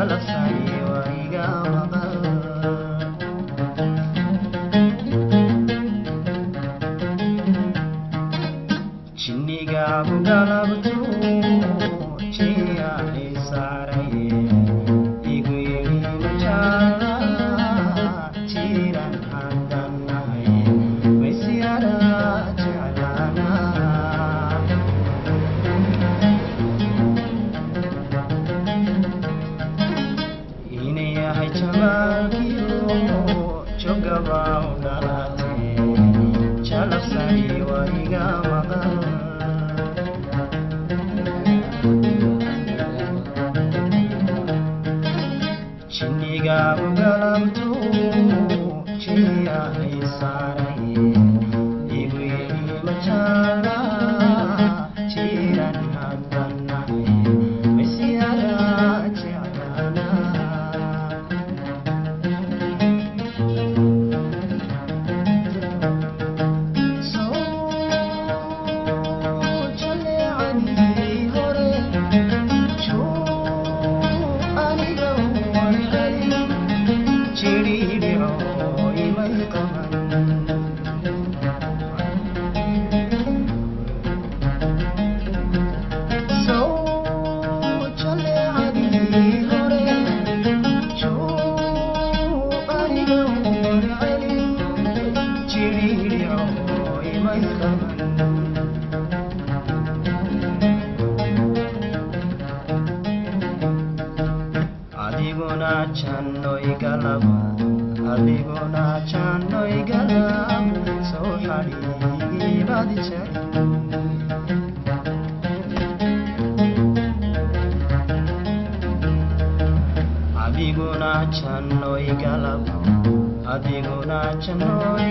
Jalabsani waa iga maqal. Jinnigagu galabtu jiyahay saaraye, igu yidhi majala jiran haddan nahay maysiyara jeclaana. Inay yahay jamaalkiyo jogaba u dhalatee, jalabsani waa iga maqal. Jinnigagu galabtu jiyahay saaraye, igu yidhi majala jiran haddan nahay maysiyara jeclaana. Adiguna jannoy galab, adiguna jannoy galab, soo xadhiigibad jarin. Adiguna jannoy galab, adiguna jannoy